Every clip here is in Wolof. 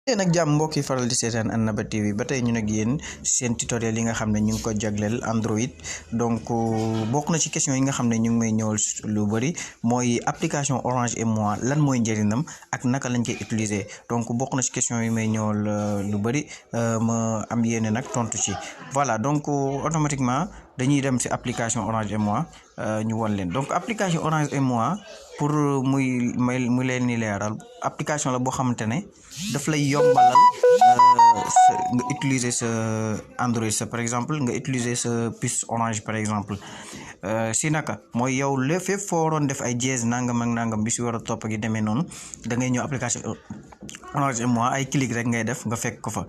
nag jàmm mbokk yi faral di seetaan Annaba TV ba tey ñu nag yéen seen tutoriel yi nga xam ne ñu ngi ko jagleel Android donc bokk na ci question yi nga xam ne ñu ngi may ñëwal lu bëri mooy application Orange et Moi lan mooy njëriñam ak naka lañ koy utiliser donc bokk na ci question yi may ñëwal lu bëri ma am yéene nag tontu ci voilà donc automatiquement dañuy dem ci application Orange et Moi ñu won leen donc application Orange et Moi pour mu leen ni leeral application la boo xamante ne daf lay yombalal nga utiliser sa Android sa par exemple nga utiliser sa puce Orange par exemple si naka mooy yow lépp fépp foo waroon def ay dièse nangam ak nangam bi si war a topp gi demee noonu da ngay ñëw application Orange et Moi ay clic rek ngay def nga fekk ko fa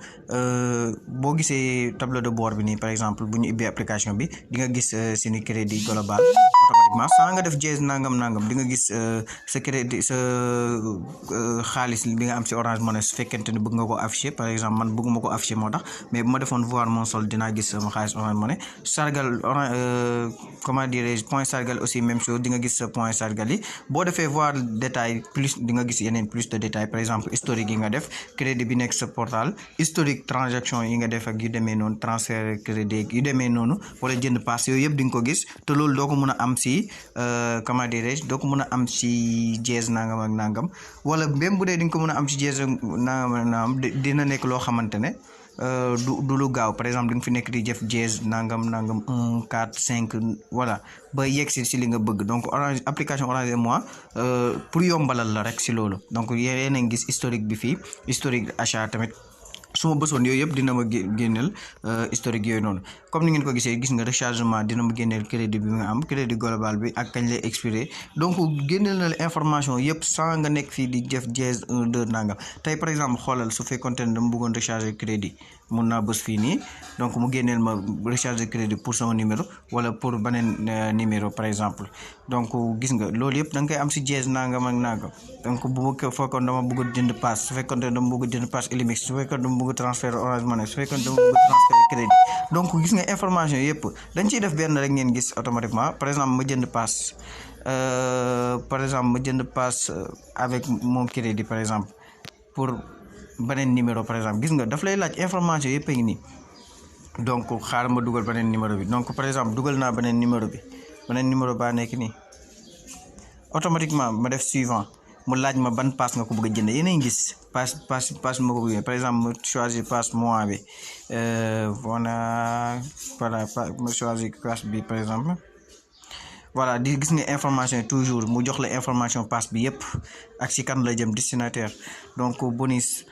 boo gisee tableau de bord bi nii par exemple bu ñu ubbee application bi di nga gis suñu crédit global automatiquement saa nga def dièse nangam di nga gis sa crédit sa xaalis bi nga am si Orange Money su fekkente ne bëgg nga ko afficher par exemple man bëgguma ko afficher moo tax mais bu ma defoon voir mon solde dinaa gis sama xaalis Orange Money sargal comment dirais-je point sargal aussi même chose di nga gis sa point sargal yi boo defee voir détail plus di nga gis yeneen plus de détails par exemple historique yi nga def crédit bi nekk sa portal historique transaction yi nga def ak yu demee noonu transfert crédit yu demee noonu wala jënd pass yooyu yëpp di nga ko gis te loolu doo ko mën a am si comment dirais-je doo ko mën a am si dièse nangam ak nangam wala même bu dee di nga ko mën a am si dièse nangam ak nangam dina nekk loo xamante ne du lu gaaw par exemple di nga fi nekk di jëf dièse nangam 1 4 5 voilà ba yegg si li nga bëgg donc Orange application Orange et Moi pour yombalal la rek si loolu donc yéen a ngi gis historique bi fii historique achat tamit su ma bësoon yooyu yëpp dina ma génneel historique yooyu noonu comme ni ngeen ko gisee gis nga rechargement dina ma génneel crédit bi nga am crédit global bi ak kañ lay expiré donc génneel na la information yëpp sans nga nekk fii di def dièse 1 2 nangam tey par exemple xoolal su fekkoonte ne dama bëggoon recharger crédit mun naa bës fii nii donc mu génneel ma recharger crédit pour sama numéro wala pour beneen numéro par exemple donc gis nga loolu yëpp da nga koy am si dièse nangam ak nangam donc bu ma fekkoon dama bëgg jënd pass su fekkoon dama bëgg jënd pass Illimix su fekkoon dama bëgg transfert Orange Money su fekkoon dama bëgg transfert crédit donc gis nga information yëpp dañ ciy def benn rek ngeen gis automatiquement par exemple ma jënd pass avec mon crédit par exemple pour beneen numéro par exemple gis nga daf lay laaj information yëpp a ngi nii donc xaaral ma dugal beneen numéro bi donc par exemple dugal naa beneen numéro baa nekk nii automatiquement ma def suivant mu laaj ma ban pass nga ko bëgg a jënd yéen a ngi gis pass ma ko bëgg par exemple ma choisir pass mois bi voilà ma choisir pass bi par exemple voilà di gis nga information yi toujours mu jox la information pass bi yëpp ak si kan la jëm destinataire donc bonus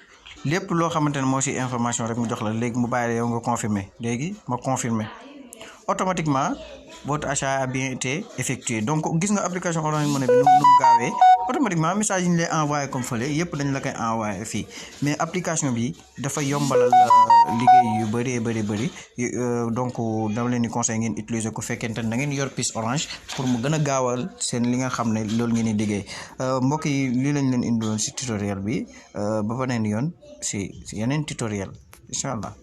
lépp loo xamante ne moo si information rek mu jox la léegi mu bàyyi la yow nga confirmer léegi ma confirmer automatiquement votre achat a bien été effectué donc gis nga application Orange Money bi nu mu gaawee automatiquement message yi ñu lay envoyé comme fële yëpp dañ la koy envoyé fii mais application bi dafa yombalal liggéey yu bëri donc dama leen di conseil ngeen utiliser ko fekkente ne da ngeen yor puce Orange pour mu gën a gaawal seen li nga xam ne loolu ngeen di liggéey mbokk yi lii lañ leen indiloon si tutoriel bi ba beneen yoon si yeneen tutoriel incha allah.